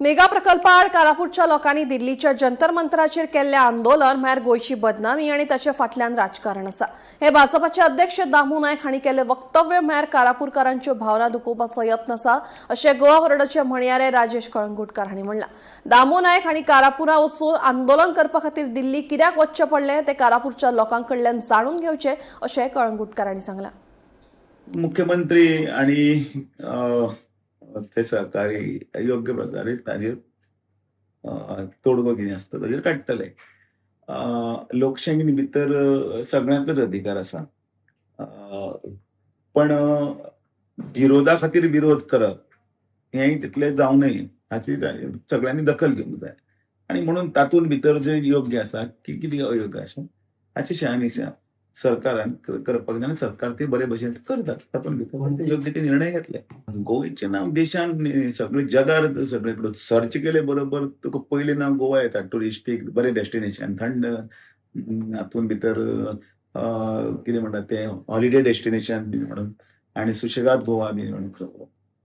Mega प्रकल्पाआड कारापूरच्या लोकांनी दिल्लीच्या जंतर मंतराचेर केल्लें आंदोलन म्हळ्यार गोंयची बदनामी आनी ताचे फाटल्यान राजकारण आसा. हे भाजपाचे अध्यक्ष दामू नायक हांणी केल्लें वक्तव्य म्हळ्यार कारापूरकारांच्यो भावना दुखोवपाचो यत्न आसा, अशें गोवा फॉरवर्डाचे म्हणयारे राजेश कळंगूटकार हांणी म्हणलां. दामू नायक हांणी कारापुरा वचून आंदोलन करपा खातीर दिल्ली कित्याक वचचें पडलें तें कारापूरच्या लोकां कडल्यान जाणून घेवचें, अशें कळंगूटकार हांणी सांगलां. मुख्यमंत्री आणि ते सहकारी योग्य प्रकारे ताजेर तोडगो कितें आसता ताजेर काडटले. लोकशाही भितर सगळ्यांकच अधिकार आसा, पण विरोधा खातीर विरोध करप हेंय तितलें जावं नये हाची सगळ्यांनी दखल घेवंक जाय. आनी म्हणून तातूंत भितर जें योग्य आसा की कितें अयोग्य आसा हाची शहानिशा सरकारान करपाक जाय आनी सरकार ते बरे भशेन करतात. तातूंत भितर योग्य ते निर्णय घेतले. गोंयचें नांव देशान सगळे जगार सगळे कडेन सर्च केले बरोबर तुका पयलें नांव गोवा येता. ट्युरिस्टीक बरें डेस्टिनेशन, थंड, हातूंत भितर कितें म्हणटा तें हॉलिडे डेस्टिनेशन बी म्हणून आनी सुशेगाद गोवा बी म्हणून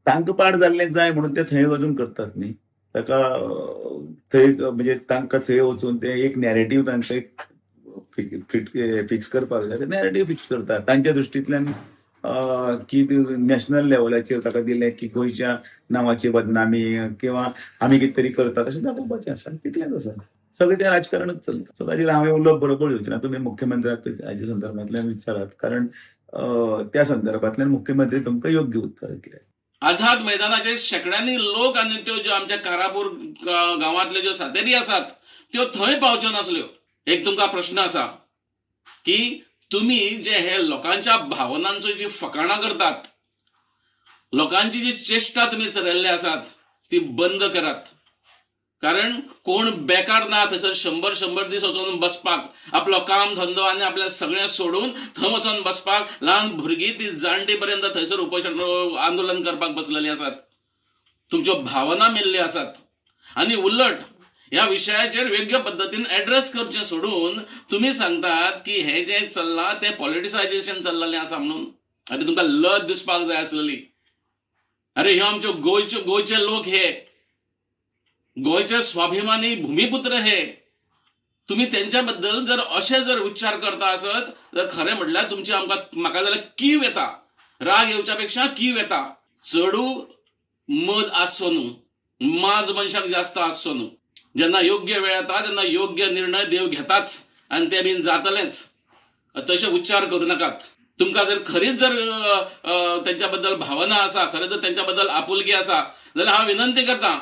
तांकां पाड जाल्लें जाय म्हणून ते थंय वचून करतात न्ही. ताका थंय म्हणजे तांकां थंय वचून ते एक नॅरेटीव तांकां एक फिक्स करपाक जाय, नॅरेटीव फिक्स करतात तांच्या दृश्टींतल्यान की नॅशनल लेवलाचेर ताका दिलें की गोंयच्या नांवाची बदनामी किंवा आमी कितें तरी करतात अशें दाखोवपाचें आसा, तितलेंच आसा. सगळें तें राजकारणच चलता. सो ताजेर हांवें उलोवप बरोबर येवचें ना. तुमी मुख्यमंत्र्याक हाजे संदर्भांतल्यान विचारात, कारण त्या संदर्भांतल्यान मुख्यमंत्री तुमकां योग्य उत्तर दितले. आझाद मैदानाचेर शेंकड्यांनी लोक आनी त्यो ज्यो आमच्या कारापूर गांवांतल्यो ज्यो सातेरी आसात त्यो थंय पावच्यो नासल्यो. एक तुमकां प्रश्न आसा की तुमी जे हे लोकांच्या भावनांचो जी फकाणां करतात, लोकांची जी चेश्टा तुमी चलयल्ले आसात ती बंद करात. कारण कोण बेकार ना थंयसर 100 100 दीस वचून बसपाक, आपलो काम धंदो आनी आपलें सगळें सोडून थंय वचून बसपाक. ल्हान भुरगीं ती जाणटी पर्यंत थंयसर उपोशण आंदोलन करपाक बसलेलीं आसात. तुमच्यो भावना मेल्ल्यो आसात आनी उलट ह्या विशयाचेर योग्य पद्दतीन एड्रेस करचें सोडून तुमी सांगतात की हें जें चल्लां तें पॉलिटिसायजेशन चल्लेलें आसा म्हणून. आनी तुमकां लज दिसपाक जाय आसलेली. अरे ह्यो आमच्यो गोंयचे लोक, हे गोंयचे स्वाभिमानी भूमिपुत्र हे. तुमी तेंच्या बद्दल जर अशें जर उच्चार करता आसत तर खरें म्हटल्यार तुमची आमकां म्हाका जाल्यार कीव येता, राग येवच्या पेक्षा कीव येता. चडू मद आसचो न्हू, माज मनशाक जास्त आसचो न्हू. जेन्ना योग्य वेळ येता तेन्ना योग्य निर्णय देव घेताच आनी तें बीन जातलेंच. तशें उच्चार करूं नाकात. तुमकां जर खरीच जर तेंच्या बद्दल भावना आसा, खरें जर तेंच्या बद्दल आपुलकी आसा जाल्यार हांव विनंती करता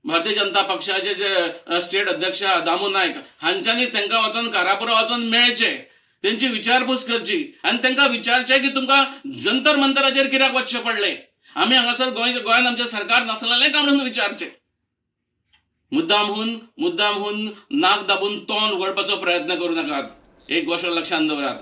भारतीय जनता पक्षाचे जे स्टेट अध्यक्ष दामू नायक हांच्यांनी तांकां वचोन कारापुरा वचोन मेळचें, तेंची विचारपूस करची आनी तांकां विचारचें की तुमकां जंतर मंतराचेर कित्याक वचचें पडलें, आमी हांगासर गोंयांत आमचें सरकार नासलेलें काय म्हणून विचारचें. मुद्दामहून नाक दाबून तोंड उगडपाचो प्रयत्न करूं नाकात. एक गोश्ट लक्षांत दवरात.